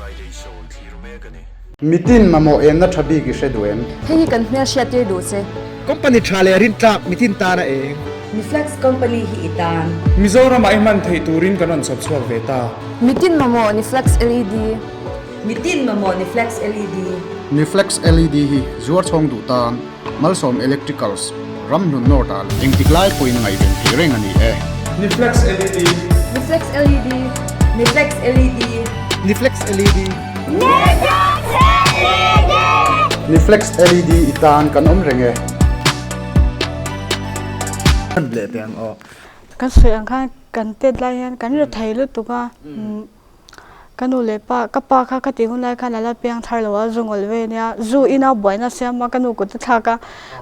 Friday show thlir mek a ni. Mitin mamawh enna tha bik i hre duh em? Hei hi kan hmel hriattir duh che. Company tha leh rintlak mitin tana eng. Niflex company hi i tan. Mizoramah i hman theih turin kan rawn chhawp chhuak ve ta. Mitin mamawh Niflex LED. Mitin mamawh Niflex LED. Niflex LED hi zuar chhawng duh tan Malsawm Electricals, Ramhlun North ah engtik lai pawhin ngaihven theih reng a ni e. Niflex LED. Niflex LED. Niflex LED. Niflex LED. Niflex LED i tan kan awm reng e. Kan leh teh ang aw. Kan sawi ang khan kan tet lai hian kan ri thei lutuk a. Ka nu leh pa, ka pa kha ka tih hun lai khan a la piang thar lo a, zu ngawlh ve nia, zu ina buaina siam a, ka nu kut a thlak a,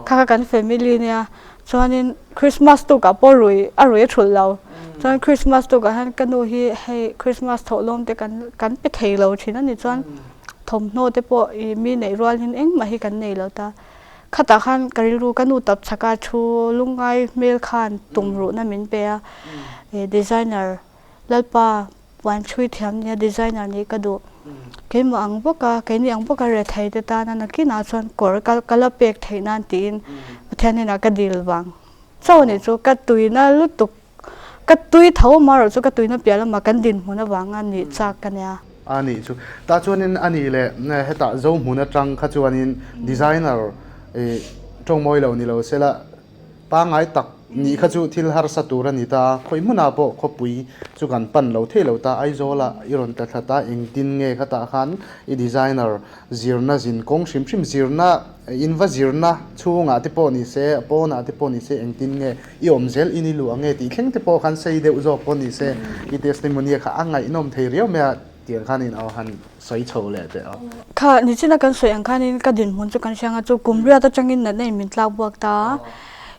kha kha kan family nia, chuanin Christmas tukah pawh rui a rui a thulh lo, chuan Christmas tukah hian ka nu hi hei Christmas thawhlawm te kan kan pe thei lo thin a ni chuan thawmhnaw te pawh ih mi neih rualin engmah hi kan nei lo ta, khatah khan ka rilru ka nu tap chhaka thu lungngai hmel khan tumruhna min pe a, ih designer Lalpa puan chhui thiam nia designer nih ka duh. Keimah ang bawka keini ang bawka rethei te tana nakinah chuan kawr ka ka la pek theih nan tiin Pathian hnenah ka dil vang chauh a nih chu ka tuina lutuk ka tui tho amaherawh chu ka tuina piah lamah kan dinhmun avanga nih chak ka nia. A nih chu. Tah chuanin a nih leh hetah Zohmun atang kha chuanin designer ih tawngmawi lo ni lo sela Pangngai tak nih kha chu thil harsa tur a ni ta. Khawi hmunah pawh khawpui chu kan pan lo thei lo ta. Aizawlah i rawn tla thlat a, engtin nge kha tah khan i designer zirna zin kawng hrim hrim zirna in va zirna chhungah te pawh ni se, a pawnah te pawh ni se engtin nge i awm zel in i luh ang nge tih thleng te pawh khan sei deuh zawk pawh ni se i testimony kha a ngaihnawm thei riau mai a. Tiang khanin aw han sawi chho leh teh aw. Kha nichina kan sawi ang khanin ka dinhmun chu kan hriang a chu kum riat atangin natna in min tlak buak ta a,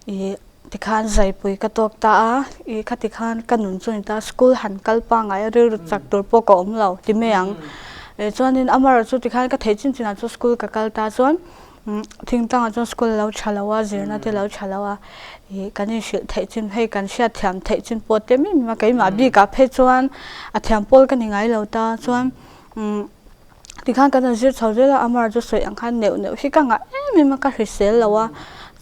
ih tikhan zaipui ka tawk ta a, ih khati khan ka nun chu a ni ta a, school han kal pangngai a rilru chak tur pawh ka awm lo ti mai ang. Chuanin amaherawh chu tikhan ka theih chin chinah chu school ka kal ta chuan Thingtlangah chuan school a lo tha lo a, zirna te a lo tha lo a, ih kan inhrilh theih chin hei kan hriat thiam theih chin pawh te mim a, keimah bikah phei chuan a thiam pawl ka ni ngai lo ta chuan umm tikhan kan rawn zir chho zel a, amar chu sawi ang khan neuh neuh hi ka ngah em em a, ka hrisel lo a,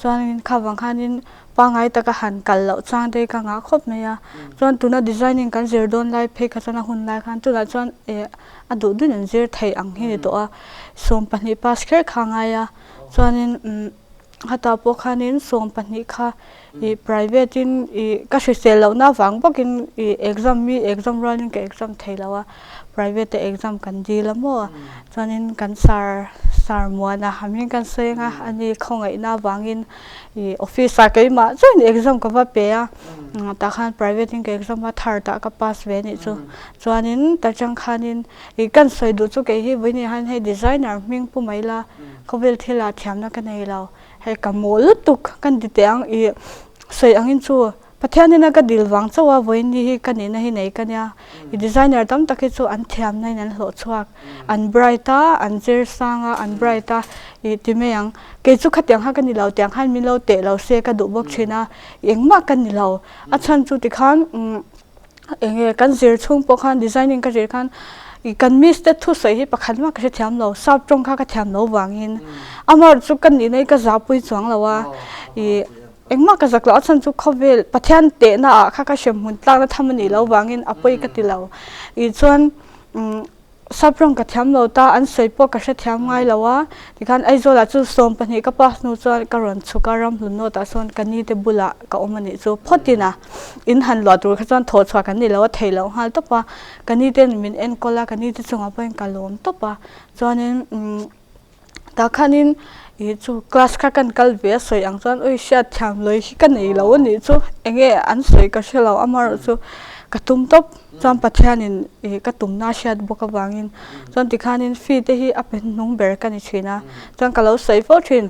chuanin kha vang khanin pangngai taka han kal loh chang te hi ka ngah khawp mai a, chuan tuna designing kan zir dawn lai phei kha chuan a hun lai khan tunah chuan eh a duh duhin an zir theih ang hi ni tawh a, 12 pass kher kha a ngai a, chuanin umm hetah pawh khanin 12 kha ih private in ih ka hrisel lohna avang bawkin ih exam mi exam rualin ka exam thei lo a, private a exam kan dil a maw chuanin kan sar sar muan a hming kan sawi ang a, ani khawngaihna avangin ih office ah keimah chuan exam ka va pe a, tah khan private in ka exam a third ah ka pass ve anih chu. Chuanin ta chang khanin ih kan sawi duh chu kei hi vawiin hian hei designer hming pu mai la khawvel thila thiamna ka nei lo hei ka mawl lutuk kan ti teh ang ih sawi angin chu Pathian ina ka dil vang chauh a vawiin ni hi ka nihna hi nei ka nia ih designer tam tak hi chu an thiamna in an hlawh chhuak an bright a an zir sang a an bright a ih ti mai ang kei chu khatiang kha ka ni lo tiang khan min lo teh lo se ka duh bawk thin a engmah ka ni lo a chhan chu tikhan umm. Eng nge kan zir chhung pawh khan designing ka zir khan ih kan miss te thusawi hi pakhat mah ka hre thiam lo sap tawng kha ka thiam lo vangin amaherawhchu chu ka nihna hi ka zahpui chuang lo a ih engmah ka zak loh a chhan chu khawvel Pathian tehna ah kha ka hremhmun tlakna tham a nih loh vangin a pawi ka ti lo ih chuan umm. Sap rawng ka thiam lo ta, an sawi pawh ka hrethiam ngai lo a, tikhan Aizawlah chu 12 ka pass hnu chuan ka rawn chhuk a, Ramhlun North ah sawn ka ni te bulah ka awm a nih chu phawtin a, in han luah tur kha chuan thawh chhuah kan ni lo a, theih loh nghal tawp a, ka ni ten min enkawl a, ka ni te chungah pawhin ka lawm tawp a, chuanin umm. Tah khanin ih chu class kha kan kal ve a sawi ang chuan ui hriat thiam lawi hi ka nei lo a nih chu eng nge an sawi ka hre lo amaherawh chu ka tum tawp chuan Pathianin ih ka tumna a hriat bawk avangin chuan tikhanin fee te hi a pe hnung ber ka ni thin a chuan ka lo sawi fo thin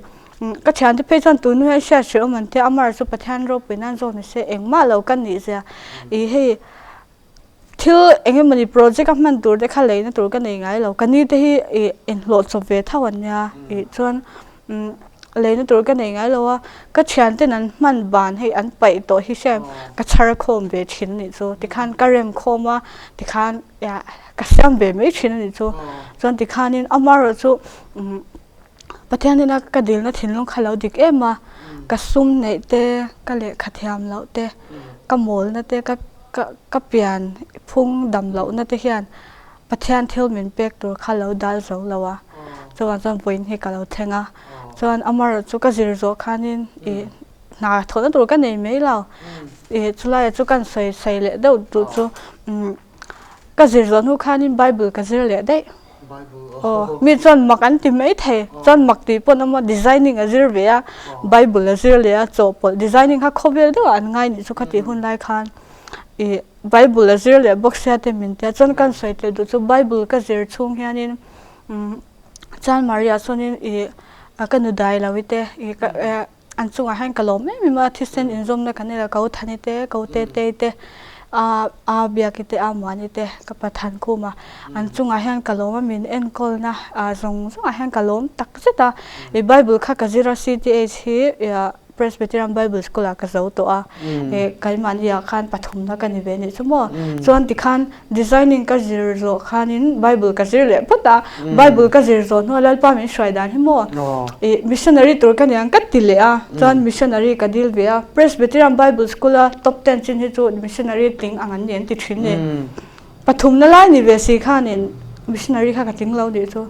ka thiante phei chuan tun hnu hian hriat hreh awm an tia amaherawh chu Pathian ropui nan zawk ni se engmah lo ka nih zia ih hei. Thil eng emawni project a hman tur te kha leina tur ka nei ngai lo. Ka ni te hi ih inhlawh chawp ve tho an nia ih chuan umm. Leina tur ka nei ngai lo a, ka thianten an hman ban hei an paih tawh hi hriat ka chhar khawm ve thin a nih chu. Tikhan ka rem khawm a, tikhan ka siam ve mai thin a nih chu. Chuan tikhanin amaherawh chu Pathian ina ka dilna thinlung kha lo dik em a, ka sum neih te, ka lehkha thiam loh te, ka mawlna te, ka ka pian phung dam lohna te hian Pathian thil min pek tur kha lo dal zo lo a, chuvang chuan vawiin hi ka lo thleng a. Chuan amaherawh chu ka zir zawh khanin ih hna thawhna tur ka nei mai lo. Ih chulaiah chu kan sawi sawi leh deuh duh chu umm ka zir zawh hnu khanin Bible ka zir leh daih. Aw mi chuan mak an ti mai thei. Chuan mak tih pawh an awm a, designing a zir ve a, Bible a zir leh a, chawhpawlh designing kha khawvel deuhah an ngai nih chu kha tih hun lai khan ih Bible a zir leh bawk sia te min tia chuan kan sawi tel duh chu Bible ka zir chhung hianin umm chuan Maria chuanin ih ka nu dai lo i te ih ka an chungah hian ka lawm em em a thisen inzawmna kan nei lo ko Thani te ko Tetei te a a Biaki te a Muani te ka Pathan khum a an chungah hian ka lawm a min enkawlna ah zawng zawngah hian ka lawm tak zet a ih Bible kha ka zir a CTH hi ih Presbyterian Bible School ah ka zo tawh a, eh keimahni ah khan pathumna ka ni ve nih chu maw. Chuan tikhan designing ka zir zawh khanin Bible ka zir leh phawt a, Bible ka zir zawh hnuah Lalpa min hruai dan hi maw ih missionary tur ka niang ka ti leh a, chuan missionary ka dil ve a, Presbyterian Bible School a top ten chin hi chu missionary tling ang an ni an ti thin ni. Pathumna lai ni ve si khanin missionary kha ka tling lo nih chu.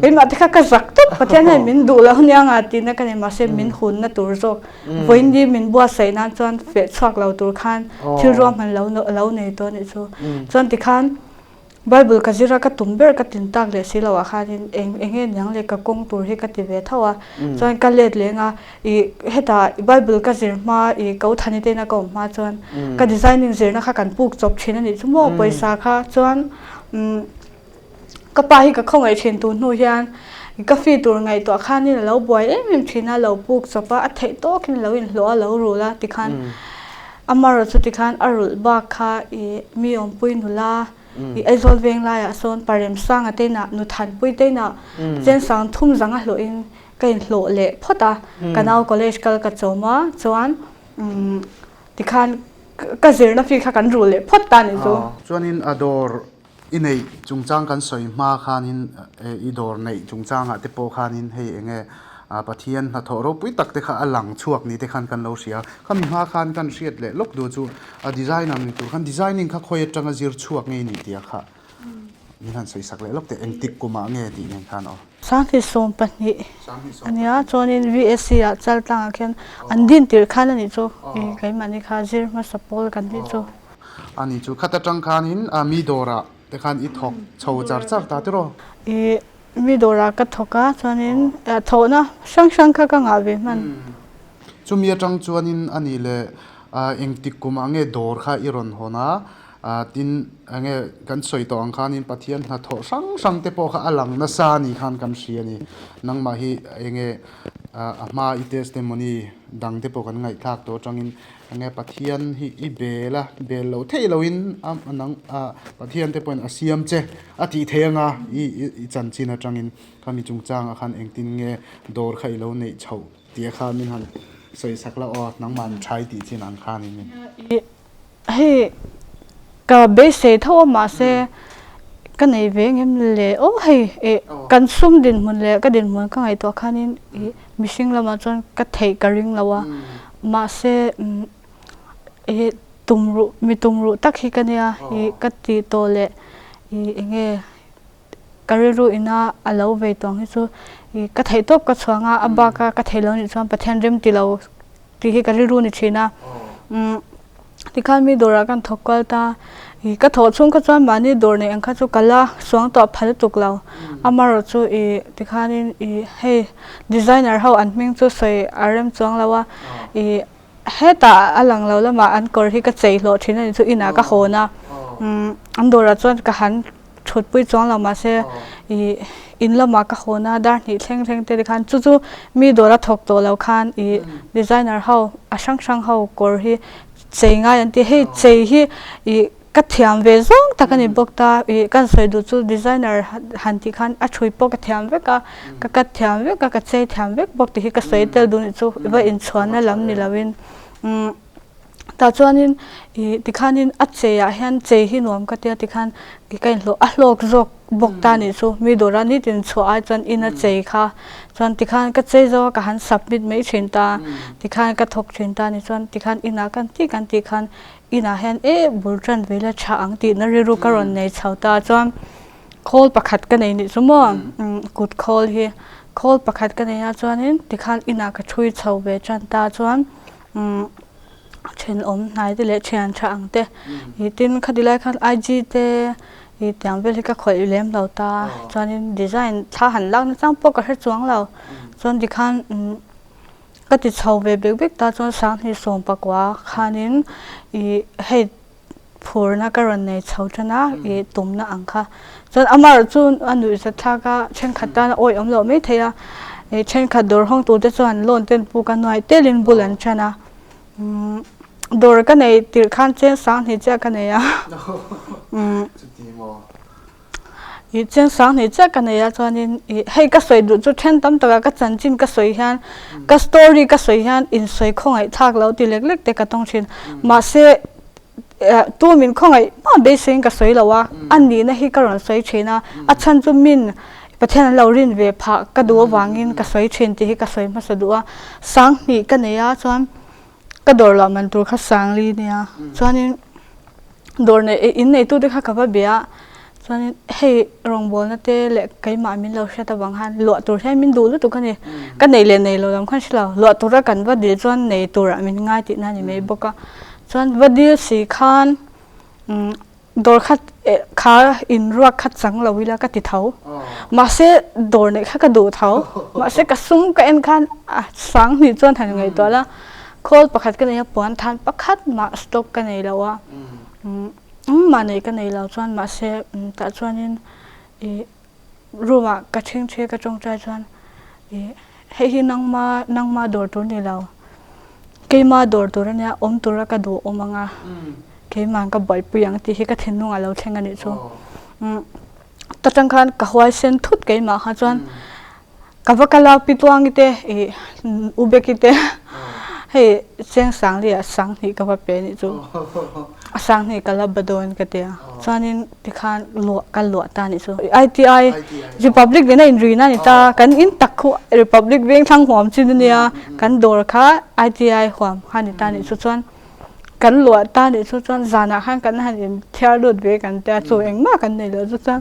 Keimah te kha ka zak tawp Pathian hian min duh lo nia nga tihna ka nei mahse min hunna tur zawk vawiin min buatsaih nan chuan feh chhuak lo tur khan thil ruahman lo lo nei tawh nih chu. Chuan tikhan Bible ka zir a ka tum ber ka tin tak leh si loah khanin eng eng nge niang le ka kawng tur hi ka ti ve tho a. Chuan ka let leng a I hetah Bible ka zir hma i ko thani te ina ka awm hma chuan ka designing zirna kha kan puk chawp thin a nih chu maw pawisa kha chuan umm ka pa hi ka khawngaih thin tur hnu hian ka fee tur ngaihtuah khanin a lo buai em em thin a lo puk chawp a a theih tawkin a lo inhlawh a lo rul a tikhan amaherawh chu tikhan a rulh bak kha i mi awmpui nula i Aizawl veng laiah sawn Paremsanga te inah Nuthanpui te inah Chensang thum zanga hlawhin Ka inhlawh leh phawt a, ka nau college kal ka chawm a, chuan umm tikhan ka zirna fee kha kan rul leh phawt ta nih chu. Chuanin a dawr i neih chungchang kan sawi hma khanin i dawr neih chungchangah te pawh khanin hei eng nge Pathian hnathawh ropui tak te kha a lang chhuak ni te khan kan lo hria. Khami hma khan kan hriat leh lawk duh chu a designer ni tur khan designing kha khawi atanga zir chhuak nge ni tih a kha min han sawi sak leh lawk teh engtik kumah nge tih nen khan aw. 2020 a nia chuanin VSC ah Chaltlangah khian an din tirh khan a nih chu ih keimahni kha zir hmasa pawl kan nih chu. A nih chu khat atang khanin mi dawrah te khan i thawk chho char char ta tiraw? Ih mi dawrah ka thawk a chuanin thawhna hrang hrang kha ka ngah ve hman. Chumi atang chuanin a nih leh engtik kumah nge dawr kha i rawn hawn a Tin, enge kan sawi tawh ang khanin Pathian hnathawh hrang hrang te pawh kha a lang nasa a nih khan kan hria a ni. Nangmah hi enge a hma i testimony dang te pawh kan ngaihthlak tawh atangin enge Pathian hi i bel a, bel lo theih loin a nang Pathian te pawhin a siam che a tih theih anga i i chanchin atangin khami chungchangah khan engtin nge dawr kha i lo neih chhoh tih a kha min han sawi sak la aw nangmah an thai tih chin ang khanin. Hei ka beisei tho a mahse ka nei ve ngem le aw hei ih kan sum dinhmun leh ka dinhmun ka ngaihtuah khanin ih mihring lamah chuan ka theih ka ring lo a mahse umm ih tum ruh mi tum ruh tak hi ka nia ih ka tih tawh leh ih eng nge ka rilru ina a lo vei tawng hi chu ih ka theih tawp ka chhuang a a bak a ka theih lo nih chuan Pathian rem ti lo. Tih hi ka rilru ni thin a. Umm tikhan mi dawrah kan thawk kual ta. Ih ka thawh chhung kha chuan mahni dawr neih ang kha chu ka la suang tawh phal tuk lo. Amaherawh chu ih tikhanin ih hei designer ho an hming chu sawi a rem chuang lo a. Ih hetah a lang lo lamah an kawr hi ka chei hlawh thin a ni chu inah ka hawn a. Umm an dawrah chuan ka han thutpui chuang lo mahse ih in lamah ka hawn a dar hnih thleng thleng te tikhan chu chu mi dawr a thawk tawh lo khan ih designer ho a hrang hrang ho kawr hi chei ngai an ti hei chei hi ih. ka thiam ve zawng tak a ni bawk ta ih kan sawi duh chu designer han tih khan a thui pawh ka thiam vek a ka cut thiam vek a ka chei thiam vek bawk tih hi ka sawi tel duh nih chu va inchhuanna lam ni lovin umm tah chuanin ih tikhanin a cheiah hian chei hi nuam ka tia tikhan ih ka inhlawh a hlawk zawk bawk ta nih chu mi dawrah nitin chhuah ai chuan in a chei kha chuan tikhan ka chei zo a ka han submit mai thin ta tikhan ka thawk thin ta nih chuan tikhan inah kan tih kan tih khan inah hian eh bul tan ve la tha ang tihna rilru ka rawn nei chho ta chuan khawl pakhat ka nei nih chu maw kut khawl hi khawl pakhat ka nei a chuanin tikhan inah ka thui chho ve tan ta chuan thenawm hnai te leh thian tha ang te ih tin khati lai khan I G te ih tiang vel hi ka khawih lem lo ta chuanin design thla han lak na chang pawh ka hre chuang lo chuan tikhan Ka ti chho ve bek bek ta chuan Sanghnih sawmpakua khanin ih hei phurna ka rawn nei chho tan a ih tumna ang kha. Chuan amaherawh chu a nuihzat thlak a thenkhat tan a awih awm loh mai thei a ih thenkhat dawr hawng tur te chuan loan ten puk a nuai telin bul an tan a umm dawr ka nei tirh khan cheng Sanghnih chiah ka nei a umm. Ih chiang sang nei chiah ka nei a chuanin ih hei ka sawi duh chu then tam taka ka chanchin ka sawi hian ka story ka sawi hian insawi khawngaih thlak lo ti lek lek te ka tawng thin mahse eh tu min khawngaih hma beiseiin ka sawi lo a a nihna hi ka rawn sawi thin a a chhan chu min Pathian an lo rin ve phah ka duh avangin ka sawi thin tih hi ka sawi hmasa duh a sanghnih ka nei a chuan ka dawr lah man tur kha sangli nia chuanin dawr nei in nei tute kha ka va bia a chuanin hei rawngbawlna te leh keimah min lo hriat avang khan luah tur hian min duh lutuk a ni ka nei leh nei lo lam khan hre lo luah tura kan va dil chuan nei turah min ngai tihna a ni mai bawk a chuan va dil si khan umm Dawr kha kha in ruak kha chang lo ila ka ti tho. Mahse dawr neih kha ka duh tho. Mahse ka sum ka en khan a sang hnih chuan han ngaihtuah la. Khawl pakhat ka nei a puan than pakhat mah stock ka nei lo a. Engmah neih ka nei lo chuan mahse tah chuanin ih room ah ka thingthi ka tawngtai chuan ih hei hi nangma nangma dawr tur ni lo keima dawr tur ania awm tura ka duh awm anga keimah ka buaipui ang tih hi ka thinlung alo thleng anih chu ta tang khan ka huaisen thut keimah kha chuan Ka va kal a Pi Tluangi te ih U Beki te hei Chengsangli ah Sanghnih ka va pe anih chu a Sanghnih ka la ba dawn ka tia chuanin tikhan luah ka luah ta anih chu ITI Republic vena inrina a ni ta kan in tak khu Republic Vengthlang huam chin ania kan dawr kha ITI huam kha a ni ta anih chu chuan kan luah ta anih chu chuan zanah khan kan han inthiar lut ve kan tia chu engmah kan nei lo chu chuan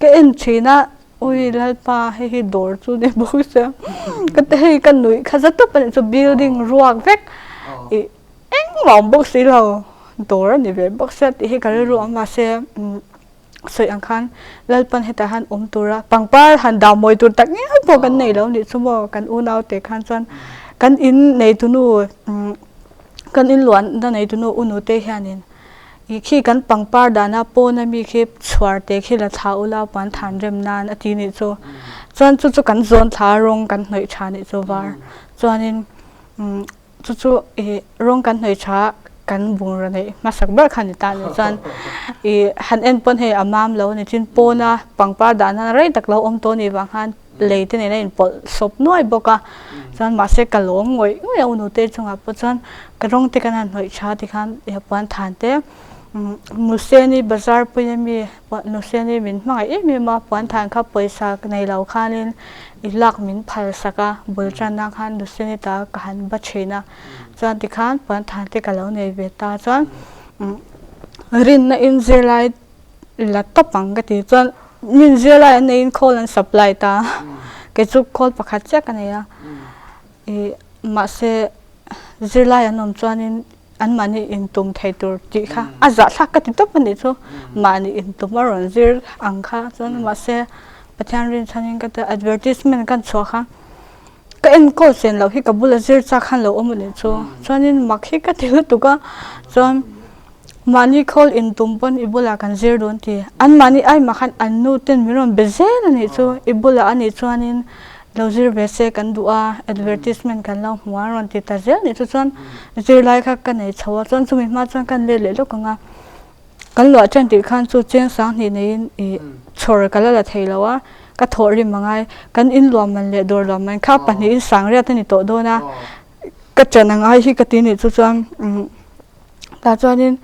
ka en thin a. Ui Lalpa hei hi dawr chu ni bawk sia ka ti hei ka nuih kha za tawp a nih chu building ruak vek ih engmah awm bawk si lo dawr a ni ve bawk sia tih hi ka rilru a mahse sawi ang khan Lalpan hetah hian awm tura pangpar han dah mawi tur tak ngial pawh kan nei lo nih chu maw kan unau te khan chuan kan in neitunu kan in luahna neitunu u nute hianin. Ih khi kan pangpar dana pawna mi khi chhuar te khi la thla ula puan than rem nan a ti nih chu. Chuan chu chu kan zawn thla rawng kan hnawih tha nih chu var. Chuanin umm chu chu ih rawng kan hnawih tha kan bungraw neih hmasak ber kha ni ta nih chuan ih han en pawn hei a mam lo a ni. Tin pawna pangpar dahna rei tak lo awm tawh a nih vang khan lei te nen a inpawlh sawp nuai bawk a. Chuan mahse ka lawm ngawih ngawih a u nute chungah pawh chuan ka rawng te kan han hnawih tha tikhan puan than te Nuseni bazar pui ami Nuseni min hmangaih em em a puan than kha pawisa nei lo khanin i lak min phal sak a bul tanna khan Nuseni ta ka han ba thin a chuan tikhan puan than te ka lo nei ve ta chuan rinna in zirlai la tawp ang ka ti chuan min zirlai an neiin khawl an supply ta kei chu khawl pakhat chiah ka nei a ih mahse zirlai an awm chuanin anmahni intum thei tur tih kha a zahthlak ka ti tawp a nih chu mahni intum a rawn zir ang kha chuan mahse Pathian rinchhanin ka ti advertisement kan chhuah kha ka enkawl chen loh hi ka bula zir chak khan lo awm a nih chu chuanin mak hi ka ti lutuk a chuan. Mahni khawl intum pawn i bulah kan zir dawn ti. An mahni aimah khan an nu ten min rawn be zel a nih chu. I bulah a nih chuanin lo zir ve se kan duh a, advertisement kan lo hmu a rawn ti ta zel a nih chu. Chuan zirlai kha ka nei chho a, chuan chumi hma chuan kan let leh lawk ang a. Kan luah ṭan tih khan chu cheng sanghnih neiin ih chhawr ka la la thei lo a, ka thawh rim a ngai. Kan in luah man leh dawr luah man kha pahnihin sangriat a ni tawh dawn a, ka ṭan a ngai hi ka ti nih chu chuan umm tah chuanin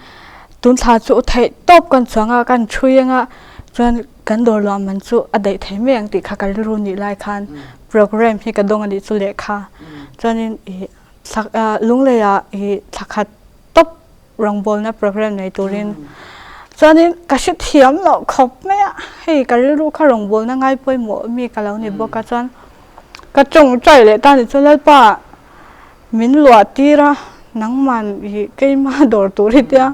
tun thla chu theih tawp kan chuang a, kan ṭhui ang a, chuan kan dawr luah man chu a daih thei mai ang tih kha ka rilru nih lai khan program hi ka dawng a nih chu lehkha. Chuanin ih thla lungleiah ih thla khat tawp rawngbawlna program nei turin chuanin ka hre thiam loh khawp mai a, hei ka rilru kha rawngbawlna ngai pawimawh mi ka lo ni bawk a chuan ka tawngtai leh ta ni chu Lalpa min luah tir a nangman ih keima dawr tur hi tia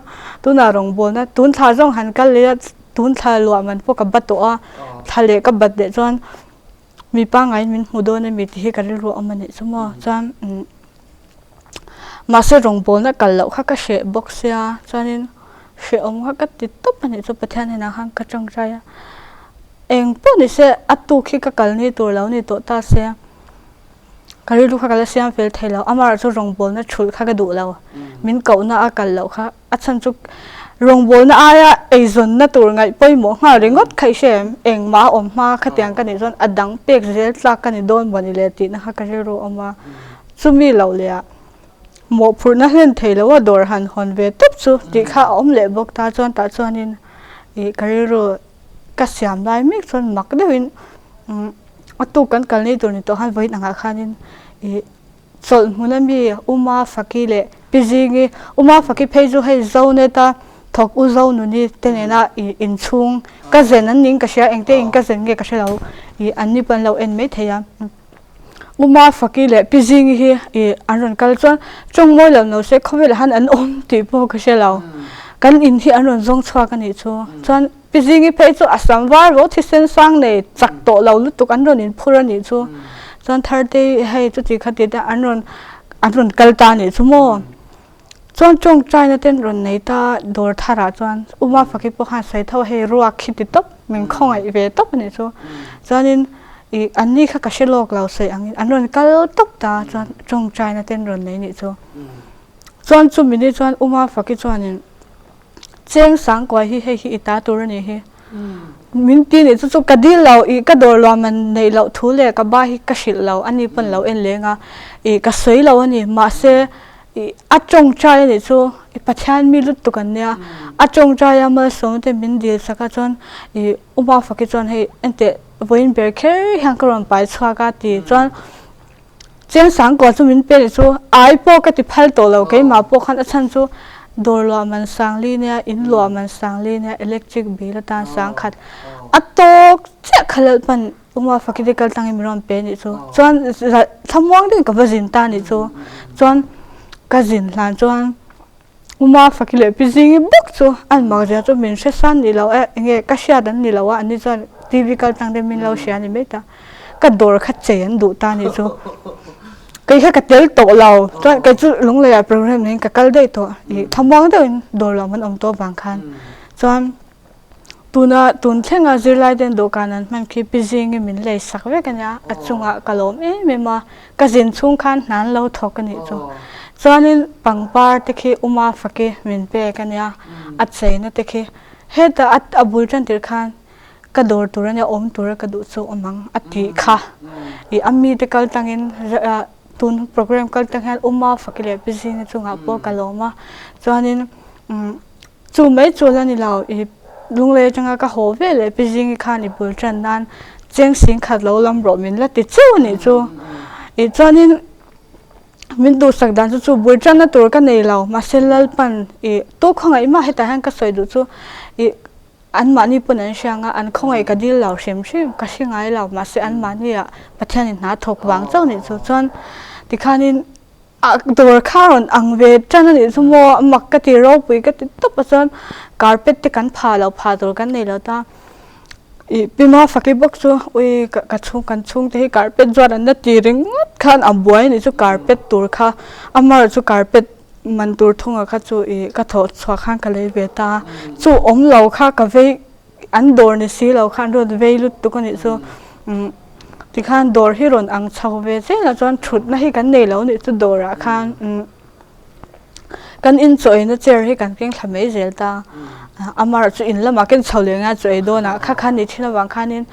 tunah rawngbawlna tun thla zawng han kal leh a tun thla luah man pawh ka ba tawh a thla leh ka bat leh chuan mi pangngai min hmu dawn a mi tih hi ka rilru a awm a nih chu maw chuan umm. Mahse rawngbawlna kal loh kha ka hreh bawk sia chuanin hrehawm kha ka ti tawp a nih chu Pathian hnenah khan ka tawngtai a, eng pawh ni se a tuk hi ka kal ni tur lo ni tawh ta se ka rilru kha ka la siam fel thei lo amaherawhchu rawngbawlna thulh kha ka duh lo min kohna a kal loh kha a chhan chu rawngbawlna aia eizawnna tur ngaih pawimawh nghal ringawt kha i hre em engmah a awm hma khatiang ka nih chuan a dang pek zel tlak ka ni dawn maw ni le tihna kha ka rilru a awm a. Chumi loh leh ah mawhphurhna hlen thei lo a dawr han hawn ve tawp chu tih kha a awm leh bawk ta chuan tah chuanin ih ka rilru ka siam lai mek chuan mak deuhin umm a tuk kan kal nei tur ni tawh khan vawiin angah khanin ih chawlh hmun ami Uma Faki leh Pi Zingi Uma Faki phei chu hei Zonet a thawk U Zonuni te nena ih inchhung ka zen an ning ka hria engte in ka zen nge ka hre lo ih an ni pawh an lo en maithei a. Uma Faki leh Pi Zingi hi ih an rawn kal chuan tawng mawi lo no se khawvelah hian an awm tih pawh ka hre lo. Kan in hi an rawn zawng chhuak a nih chu. Chuan Pi Zingi phei chu a sam var ro thisen sang nei chak tawh lo lutuk an rawn inphur a nih chu. Chuan Thartei hei chuti khati te an rawn an rawn kal ta a nih chu maw. Chuan tawngtaina te an rawn nei ta dawr tharah chuan Uma Faki pawh khan sawi tho a hei ruak khi ti tawp min khawngaih ve tawp a nih chu. Chuanin ih an ni kha ka hre lawk lo sawi angin an rawn kal tawp ta chuan tawngtaina te an rawn nei nih chu. Chuan chumi ni chuan Uma Faki chuanin Cheng Sangkuai hi hei hi i ta tur a nih hi. Min ti nih chu chu ka dil lo ih ka dawr luah man neih loh thu leh ka ba hi ka hrilh lo a ni pawn lo en leng a ih ka sawi lo a ni mahse ih a tawngtai a nih chu i Pathian mi lutuk an nia a tawngtai a malsawm te min dil sak a chuan ih Uma Faki chuan hei enteh vawiin ber kher hian ka rawn pai chhuak a ti chuan Chiang Sangkua chu min pe leh chu ai pawh ka ti phal tawh lo keimah pawh khan a chhan chu dawr luah man sang li nia in luah man sang li nia electric bill atan sang khat a tawk chiah kha lalh pan Uma Fakiri kal tlangin min rawn pe nih chu chuan thlamuang deuhin ka va zin ta nih chu chuan ka zin hlan chuan Uma Faki leh Pi Zingi bawk chu an mak zia chu min hre san ni lo e, enge ka hriat an ni lo a, anni chuan TV kal tlang te min lo hria a ni mai ta. Ka dawr kha chei an duh ta ni chu. Kei kha ka tel tawh lo, chuan kei chu Lungleiah program neiin ka kal daih tawh, ih thlamuang deuhin dawr lo an awm tawh vang khan. Chuan Tuna tun thlenga zirlai ten dawhkan an hman khi Pi Zingi min lei sak vek a nia, a chungah ka lawm em em a, ka zin chhung khan hna an lo thawk a nih chu. Chuanin pangpar te khi Uma Faki min pek a nia, a cheina te khi hetah a bul tan tirh khan ka dawr tur a nia, awm tura ka duh chu awm ang a tih kha. Ih a mite kal tangin tun program kal tang hian Uma Faki leh Pi Zingi chungah pawh ka lawm a, chuanin umm. Chu mai chu la ni lo, i lunglei atanga ka haw ve leh Pi Zingi khan i bul tan nan cheng sing khat lo lam rawh min la ti cheu a nih chu. I chuanin min duhsak dan chu chu bul tanna tur ka nei lo, mahse Lalpan i tu khawngaih mah hetah hian ka sawi duh chu i anmahni pawn an hria ang a, an khawngaih ka dil lo hrim hrim, ka hre ngai lo, mahse anmahni ah Pathianin hna thawk vang chauh a nih chu. Chuan tikhanin A dawr kha rawn ang ve tan a nih chu maw, a mak ka ti ropui ka ti tawp a chuan carpet te kan phah lo phah tur kan nei lo ta. Ih Pi Mafaki bawk chu ui ka chhung kan chhungte hi carpet zuat an la ti ringawt khan a buai a nih chu carpet tur kha amaherawh chu carpet man tur thunga kha chu ih ka thawh chhuah khan ka lei ve ta. Chu awm lo kha ka vei An dawr ni si lo khan rawn vei lutuk a nih chu tikhan dawr hi rawn ang chho ve zel a chuan thutna hi kan nei lo a nih chu dawrah khan. Kan in chaw eina chair hi kan keng thla mai zel ta. Amaherawh chu in lamah ken chho leh ngai chaw ei dawnah kha khan nih thin avang khanin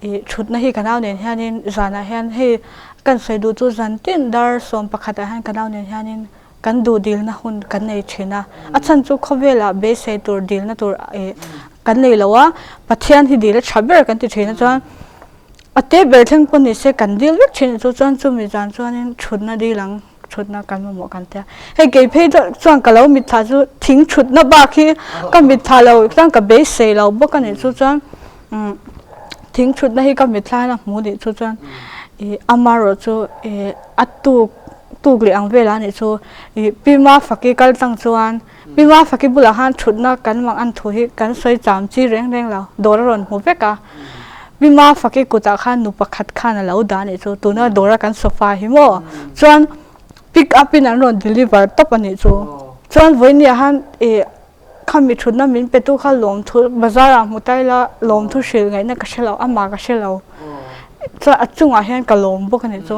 ih thutna hi ka nau nen hianin zanah hian hei kan sawi duh chu zan tin dar 11 ah hian ka nau nen hianin kan duh dilna hun kan nei thin a. A chhan chu khawvelah beisei tur dilna tur ih kan nei lo a, Pathian hi dil a tha ber kan ti thin a chuan a te ber thleng pawh ni se kan dil vek thin chu chuan chumi zan chuanin thutna dil ang. Thutna kan mamawh kan tia. Hei kei phei chuan ka lo mitthla chu thing thutna bak hi ka mitthla lo chuan ka beisei lo bawk a nih chu chuan thing thutna hi ka mitthla hian a hmu nih chu chuan ih amaherawh chu ih a tuk tuk leh ang velah a nih chu ih Pi Mafaki kal tlang chuan Pi Mafaki bulah khan thutna kan mang an thu hi kan sawi cham chi reng reng lo dawr a rawn hmu vek a. Pi Mafaki kutah khan nu pakhat khan a lo dah a nih chu, tuna dawra kan sofa hi maw? Chuan pick up in an rawn deliver tawp a nih chu. Chuan vawinia khan ih khami thutna min pe tu kha lawmthu bazar ah hmu ta ila lawmthu hrilh ngaihna ka hre lo, amah ka hre lo. Chuan a chungah hian ka lawm bawk a nih chu.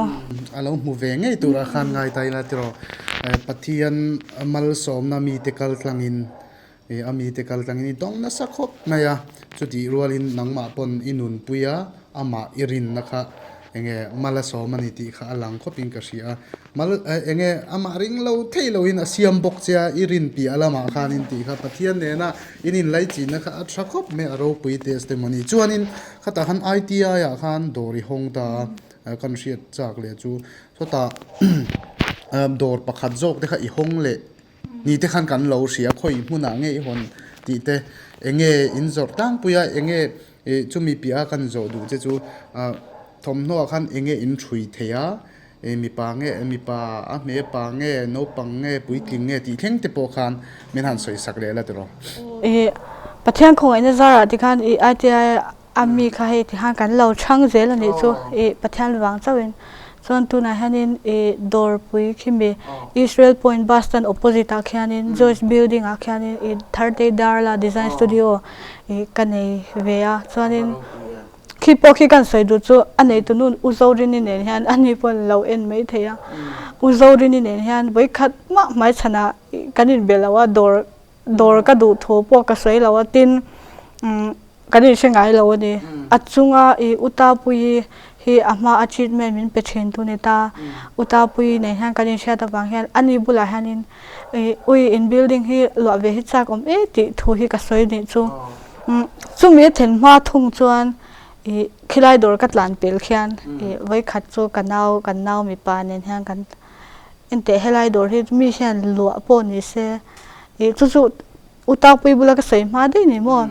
A lo hmu ve ngei turah khan ngai ta ila tiraw Pathian malsawmna mite kal tlangin Ih a mite kal tlangin i dawng nasa khawp mai a, chutih rualin nangmah pawn i nunpui a, amah i rinna kha enge mal a sawm a ni tih kha a lang khawpin ka hria a, mal enge amah ring lo thei loin a siam bawk che a, i rin piah lamah khanin tih kha Pathian nena in inlaichinna kha a tha khawp mai a ropui testimony. Chuanin khatah khan ITI ah khan dawr i hawng ta a, kan hriat chak leh chu sawtah dawr pakhat zawk te kha i hawng leh Ni te khan kan lo hria khawi hmunah nge i hawn tih te eng nge in zawrh tlangpui a eng nge ih chumi piah a kan zawh duh che chu ah thawmhnaw ah khan eng nge in ṭhui thei a ih mipa nge mipa a hme pa nge naupang nge puitling nge tih thleng te pawh khan min han sawi sak leh la tiraw. Ih Pathian khawngaihna zarah tikhan ih ITI A mi kha hei ti khan kan lo chhang zel a nih chu ih Pathian vang chauhin chuan tunah hianin ih dawrpui khimi Israel Point bus stand opposite ah khianin Joyce building ah khianin ih Tharte Darla design studio ih ka nei ve a chuanin khi pawh khi kan sawi duh chu a neitu nu U Zorini nen hian ani pawh lo en mai thei a U Zorini nen hian vawikhat mah hmaichhanah kan inbe lo a dawr Dawr ka duh thu pawh ka sawi lo a tin kan inhre ngai lo a ni. A chunga i Utapui hi a hma a treatment min pe thin tu ni ta. Utapui nen hian kan inhriat avang hian ani bulah hianin i ui in building hi luah ve hi chak awm e tih thu hi ka sawi nih chu. Chumi a then hma thung chuan i khilai dawr ka tlan pel khian i vawikhat chu ka nau kan nau mipa nen hian kan Enteh helai dawr hi mi hian luah pawh ni se ih chu chu u Takpui bula ka sawi hma daih ni maw?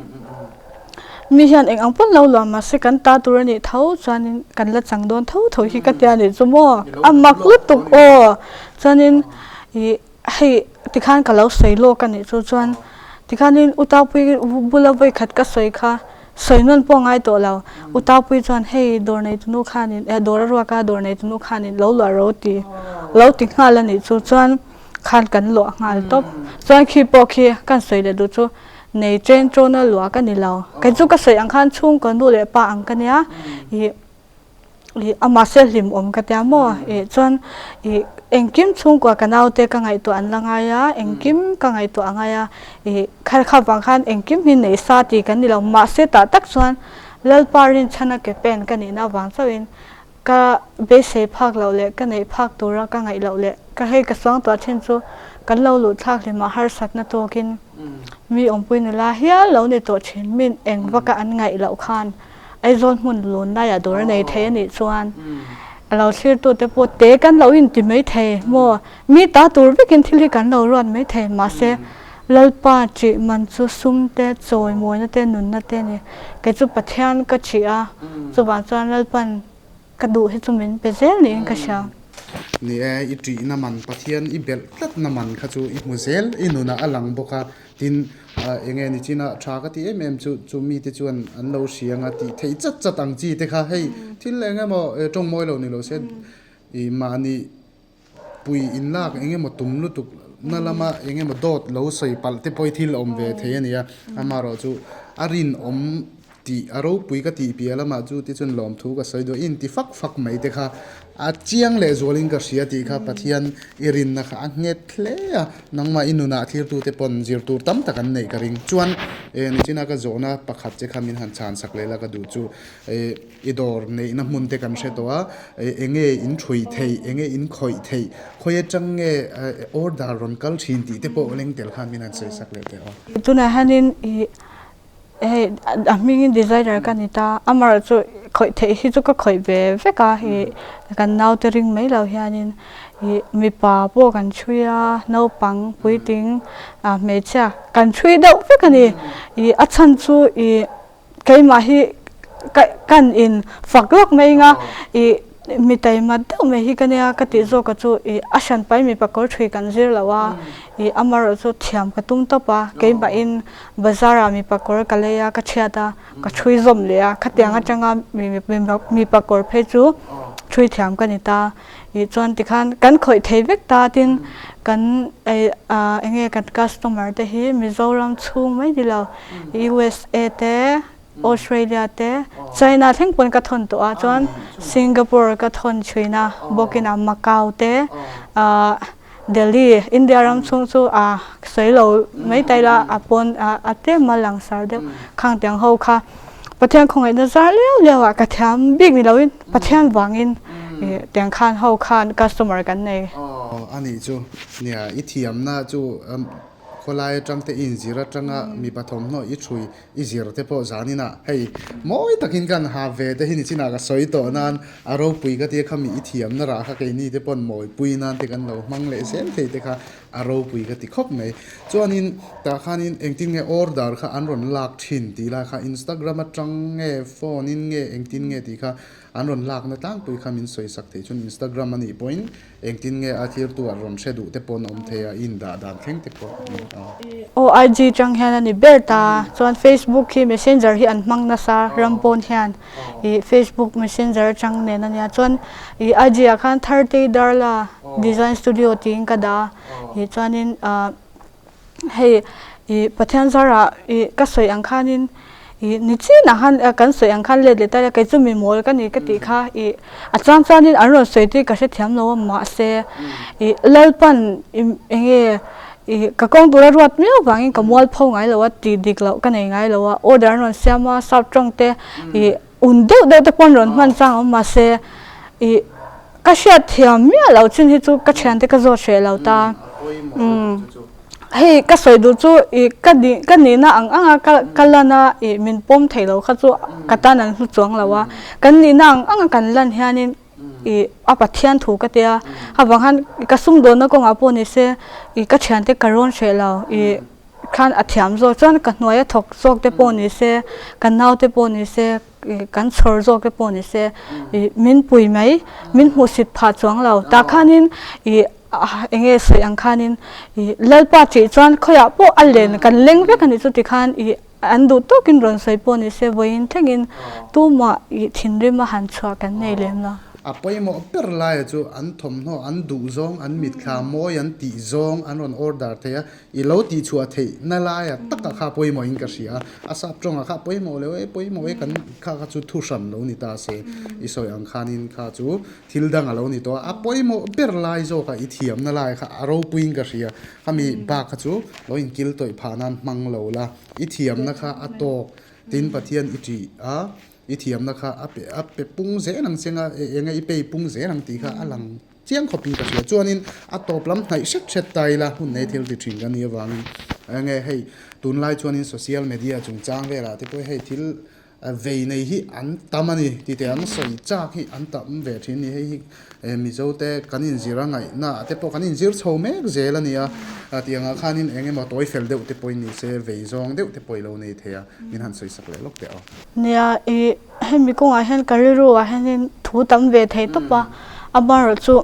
Mi hian eng ang pawn lo luah mah se kan ta tur a nih tho chuanin kan la chang dawn tho tho hi ka tia nih chu maw? A mak lutuk aw! Chuanin ih hei tikhan ka lo sawi lawk a nih chu chuan tikhanin u Takpui bula vawikhat ka sawi kha Sawi nawn pawh ngai tawh lo. U Taupui chuan hei dawr neitunu khanin eh dawr a ruak a dawr neitunu khanin lo luah ro ti lo ti nghal a nih chu chuan khan kan luah nghal tawp. Chuan khi pawh khi kan sawi leh duh chu nei chen tawna luah ka ni lo. Kei chu ka sawi ang khan chhungkaw nu leh pa ang ka nia ih Ih a mahse hlimawm ka tia maw? Ih chuan ih engkim chhungkua ka naute ka ngaihtuah an la ngai a, engkim ka ngaihtuah a ngai a, ih kha kha vang khan engkim hi nei sa tih kan ni lo. Mahse tah tak chuan Lalpa rinchhana ke pen ka nihna avang chauhin ka beisei phak loh leh ka neih phak tura ka ngaih loh leh ka hei ka suangtuah thin chu kan lo luh thlak hlimah harsatna tawkin mi awmpui nula hial lo ni tawh thin min eng vaka an ngaih loh khan Aizawl hmun lun laiah dawr a nei thei a nih chuan a lo thlirtute pawh te kan lo inti mai thei maw? Mi ta tur vekin thil hi kan lo ruat mai thei mahse Lalpa ṭih man chu sum te, chawimawina te, nunna te a ni. Kei chu Pathian ka ṭih a, chuvang chuan Lalpan ka duh hi chu min pe zel niin ka hria. Ni e, i ṭihna man Pathian i belh tlatna man kha chu i hmu zel, i nunah a lang bawk a, tin eng nge ni china tha ka ti em em chu chu mite chuan an lo hria anga tih theih chat chat ang chi te kha hei thil eng emaw tawng mawi lo ni lo se ih mahni pui in lak eng emaw tum lutuk na lama eng emaw dawt lo sawi palh te pawh hi thil awm ve thei a ni a, amaherawh chu a rinawm tih a ropui ka tih piah lamah chu tichuan lawmthu ka sawi duh a, inti fak fak mai te kha. A chiang leh zualin ka hria tih kha Pathian i rinna kha a nghet hle a, nangmah i nunah thlirtute pawn zir tur tam tak an neih ka ring. Chuan nichina ka zawhna pakhat che kha min han chhan sak leh la ka duh chu i dawr neihna hmun te kan hre tawh a, enge in thui theih, enge in khawih theih, khawi atang nge order rawn kal thin tih te pawh leng tel khan min han sawi sak leh teh aw. Tunah hianin i Hei a hmingin designer ka ni ta, amaherawhchu khawih theih hi chu ka khawih ve vek a, ih kan naute ring mai lo hianin ih mipa pawh kan chhui a, naupang puitling ah hmeichhia kan chhui deuh vek a ni, ih a chhan chu ih keimah hi ka kan in fak lawk mai anga ih mi taima deuh mai hi ka nia ka tih zawk a chu ih a hran pai mipa kawr thui kan zir lo a, ih amaherawhchu thiam ka tum tawp a keimahin. Bazar ah mipa kawr ka lei a, ka chhiat a, ka thui zawm leh a, khatiang atanga mipa kawr phei chu thui thiam ka ni ta. Ih chuan tikhan kan khawih thei vek ta tin kan eng nge kan customer te hi Mizoram chhung mai ni lo USA te Australia te China thleng pawn ka thawn tawh a chuan Singapore ka thawn thin a bawkin ah Macau te ah Delhi, India ram chhung chu a sawi lo mai ta ila a pawn a tlem a langsar deuh khang tiang ho kha Pathian khawngaihna zar liau liau ah ka thiam bik ni loin Pathian vangin tiang khan ho khan customer kan nei. Aw anih chu nia i thiamna chu khawlai atang te i inzir atanga mipa thawmhnaw i thui I zir te pawh zanin ah hei mawi takin kan ha ve te hi nichinah ka sawi tawh nan a ropui ka tia khami i thiamna rah kha keini te pawn mawipui nan te kan lo hmang leh zel thei te kha a ropui ka ti khawp mai. Chuanin tah khanin engtin nge order kha an rawn lak thin tih lai kha Instagram atang nge phone in nge engtin nge tih kha an rawn lakna tlangpui kha min sawi sak thei chuan Instagram anih pawhin Engtin nge a thirtu ah rawn hre duh te pawh an awm thei a, i indah dan thleng te pawh a ni a. Aw IG tang hian a ni ber ta, chuan Facebook hi messenger hi an hmang nasa ram pawn hian ih Facebook messenger atang nen a nia, chuan ih IG ah khan Thartei Darla design studio tiin ka dah a, ih chuanin ah Hei ih Pathian zarah ih ka sawi ang khanin ih ni chinah khan kan sawi ang khan let leh ta ila kei chu mi mawl ka ni ka tih kha ih a chuang chuanin an rawn sawi tih ka hrethiam lo a mahse ih Lalpan ih eng nge ih ka kawng tura ruat miau vangin ka mual pho ngai lo a tih dik loh ka nei ngai lo a order an rawn siam a sap tawng te ih un deuh deuh te pawh an rawn hman chang awm mahse ih Ka hriat thiam miah loh chin hi chu ka thiante ka zawt hreh lo ta. Umm hei ka sawi duh chu ih ka nih ka nihna ang ang a ka ka lan a ih min pawm thei lo kha chu ka tan an hlu chuang lo a. Kan nihna ang ang a kan lan hianin ih a Pathian thu ka tia avang khan ka sumdawnna kawngah pawh ni se ih ka thiante ka rawn hreh lo ih khan a thiam zawk chuan ka hnuaia thawk zawk te pawh ni se ka naute pawh ni se. Kan chhawr zawk te pawh ni se ih min pui mai min hmuhsit phah chuang lo tah khanin ih eng nge sawi ang khanin ih Lalpa tih chuan khawiah pawh a len kan leng vek a nih chu tikhan ih an duh tawkin rawn sawi pawh ni se vawiin thlengin tumah ih thinrim a han chhuah kan nei lem lo. A pawimawh ber laia chu an thawmhnaw an duh zawng an mitthla mawi an tih zawng an rawn order thei a I lo tihchhuah theih na laia taka kha pawimawhin ka hria a, a sap tawngah kha pawimawh lo e, pawimawh e kan kha kha chu thu hran lo ni ta se, i sawi ang khanin kha chu thil dang a lo ni tawh a, a pawimawh ber lai zawkah i thiamna lai kha a ropuiin ka hria, khami bak kha chu lo inkil tawih phah nan hmang lo la, i thiamna kha a tawk tin Pathian i ṭih a, i thiamna kha a pe a pe pung zel ang cheng a, eng nge i pei pung zel ang tih kha a lang. Chiang khawpin ka hria. Chuanin a tawp lam hnaih hret hret ta ila hun nei thil ti thin ka nih avangin enge hei tunlai chuanin social media chungchang velah te pawh hei thil vei nei hi an tam a ni ti teh ang sawi chak hi an tam ve thin a ni. Hei hi Mizo te kan inzir a ngaihna ah te pawh kan inzir chho mek zel a ni a, tiangah khanin eng emaw tawi fel deuh te pawhin ni se vei zawng deuh te pawh i lo nei thei a, min han sawi sak leh lawk teh aw. Nia i Hemi kawngah hian ka rilru ah hianin thu tam ve thei tawp a, amaherawhchu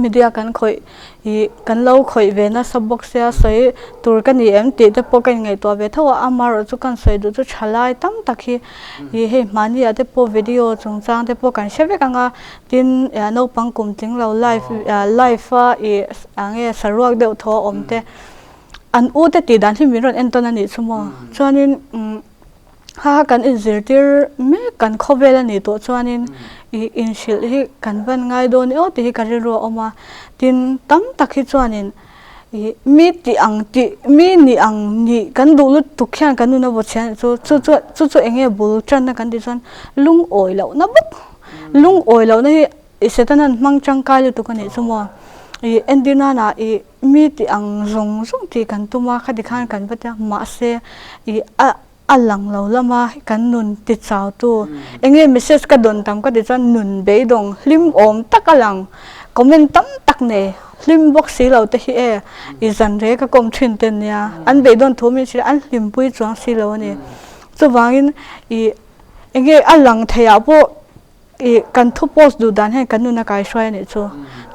media kan khawih ih kan lo khawih ve nasa bawk sia sawi tur ka ni em tih te pawh ka inngaihtuah ve tho a, amaherawhchu kan sawi duh chu tha lai tam tak hi ih hei hmani ah te pawh video chungchang te pawh kan hre vek ang a, tin naupang kum tling lo live live a ih eng nge saruak deuh thaw a awm te an u te tih dan hi min rawn en tawn a nih chu maw chuanin umm. Ha kan inzirtir mek kan khawvel a nih tawh chuanin I inhrilh hi kan van ngai dawn e aw tih hi ka rilru a awm a. Tin, tam tak hi chuanin i mi tih ang tih, mi nih ang nih kan duh lutuk hian kan nuna vaw chhian chu chu chu chu chu eng nge bul tanna kan tih chuan lungawi lohna bawk. Lungawi lohna hi i Setanan hmang tangkai lutuk a nih chu maw. I entir nana i mi tih ang zawng zawng tih kan tum a, khati khan kan va tia mahse i a A lang lo lama kan nun ti chau tu. Enge message ka dawn tam ka ti chuan nun beidawng hlim awm tak a lang. Comment tam tak nei hlim bawk si lo te hi e i zan re ka kawm thin te nia. An beidawn thu min hrilh a an hlimpui chuang si lo a ni. Chuvangin i enge a lang theiah pawh I kan thu post duh dan hian kan nun a kaihruai a nih chu.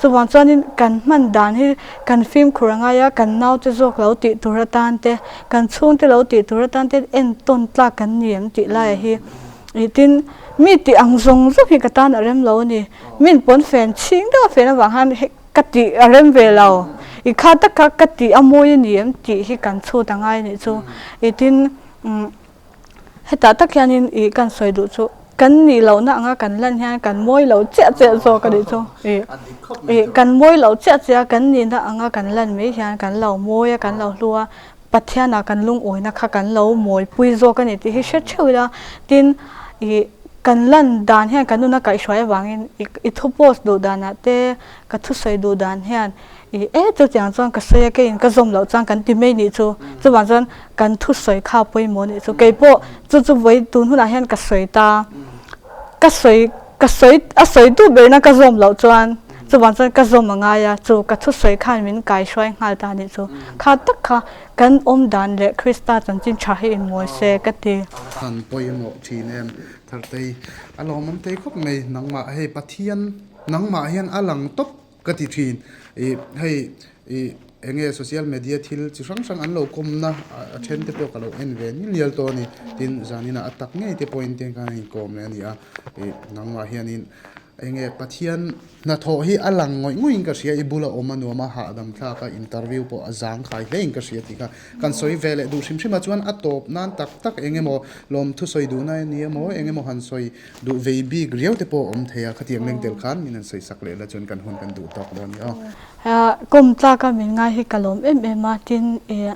Chuvang chuanin kan hman dan hi kan fimkhur a ngai a, kan naute zawk lo tih tur atan te, kan chhungte lo tih tur atan te entawn tlak kan ni em tih laiah hi i tin mi tih ang zawng zawng hi ka tan a rem lo a ni. Min pawn fen chhing deuh a fen avang khan hei ka tih a rem ve lo. I kha taka ka tih a mawi a ni em tih hi kan chhut a ngai a nih chu. I tin umm. Hetah tak hianin ih kan sawi duh chu kan nih lohna anga kan lan hian kan mawi lo chiah chiah zawk a nih chu. Ih ih kan mawi lo chiah chiah a kan nihna anga kan lan mai hian kan lo mawi a kan lo hlu a, Pathianah kan lungawina kha kan lo mawipui zawk a ni tih hi hre theuh ila. Tin ih kan lan dan hian kan nuna kaihhruai avangin ih i thu post duh danah te ka thusawi duh dan hian I e chutiang chuan ka sawi a keiin ka zawm loh chuan kan ti mai nih chu. Chuvang chuan kan thusawi kha pawimawh nih chu. Keipawh chu chu vawi tun hunah hian ka sawi ta. Ka sawi ka sawi a sawi duh berna ka zawm loh chuan chuvang chuan ka zawm a ngai a chu ka thusawi khan min kaihruai nghal ta nih chu. Kha tak kha kan awm dan leh Krista chanchin tha hi inmawi se ka ti. Han pawimawh thin em Thartei a lawmawm thei khawp mai nangmah hei Pathian nangmah hian a lang tawp Ka ti thin. Ih hei ih eng nge social media thil chi hrang hrang an lo kawmna a then te pawh ka lo en ve nil nial tawh a ni. Tin zaninah a tak ngei te pawhin te khan a inkawm leh a ni a. Ih nangmah hianin eng nge Pathian hnathawh hi a lang ngawih ngawih in ka hria i bula awm a nuam a hahdam thlak a interview pawh a zang khai hle in ka hria tih kha kan sawi ve leh duh hrim hrim a chuan a tawp nan tak tak eng emaw lawmthu sawi duhna a ni emaw eng emaw han sawi Duh vei bik riau te pawh a awm thei a, khatiang leng tel khan min han sawi sak leh la chuan kan hun kan duh tawk dawn a ni aw. Kawm tlaka min ngai hi ka lawm em em a, tin ih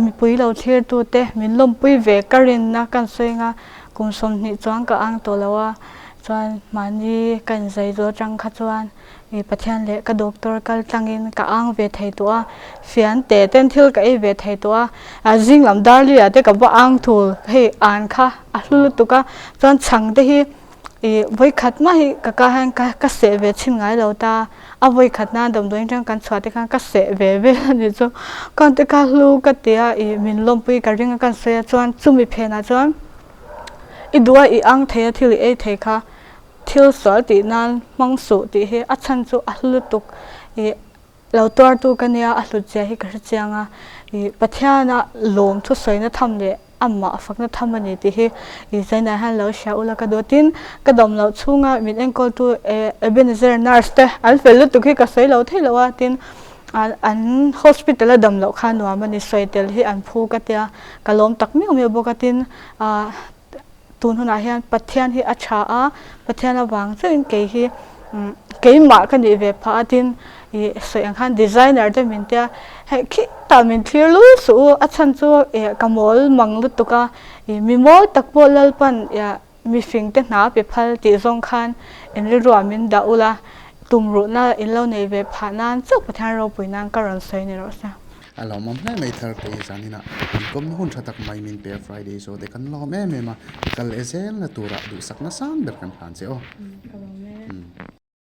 mipui lo thlir tu te min lawmpui ve ka rinna kan sawi anga kum 20 chuan ka ang tawh lo a, chuan mahni ka inzai zawh atang kha chuan I Pathian leh ka doctor kal tlangin ka ang ve thei tawh a, fian te ten thil ka ei ve thei tawh a, a zing lam darli ah te ka va ang thul hei an kha a hlu lutuk a, chuan chhang te hi i vawikhat mah hi ka ka hian ka ka seh ve chhin ngai lo ta, a vawikhat nan damdawi atang kan chhuah te khan ka seh ve vel a nih chu, khan te kha hlu ka ti a i min lawmpui ka ring a kan sawi a chuan chumi phenah chuan i duh a i ang thei a thil i ei thei kha. Thil sual tih nan hmang suh tih hi a chhan chu a hlu lutuk i lo tuartu ka nia a hlut zia hi ka hre chiang a, i Pathiana lawm thusawina tham leh amah fakna tham a ni tih hi i Zainah hian lo hria ula ka duh a, tin ka dawm loh chhunga min enkawltu Ebenezer nurse te an fel lutuk hi ka sawi lo thei lo a, tin an hospital a dam loh kha nuam a ni, sawi tel hi an phu ka tia ka lawm tak miau miau bawk a, tin Tun hunah hian Pathian hi a tha a, Pathian avang chauhin kei hi keimah ka nih ve phah a tin ih sawi ang khan designer te min tia hei khitah min thlir lul suh u a chhan chu ih ka mawl mang lutuk a ih mi mawl tak pawh Lalpan ih mifing te hna a pe phal tih zawng khan in rilruah min dah ula tumruhna in lo nei ve phah nan chauh Pathian ropui nan ka rawn sawi ni rawh se. A lawmawm hle mai thar te zaninah kan kawmna hun tha tak mai min pe a Friday zawh te kan lawm em em a, kal e zel na turah duhsakna sang ber kan hlan che aw. Ka lawm e.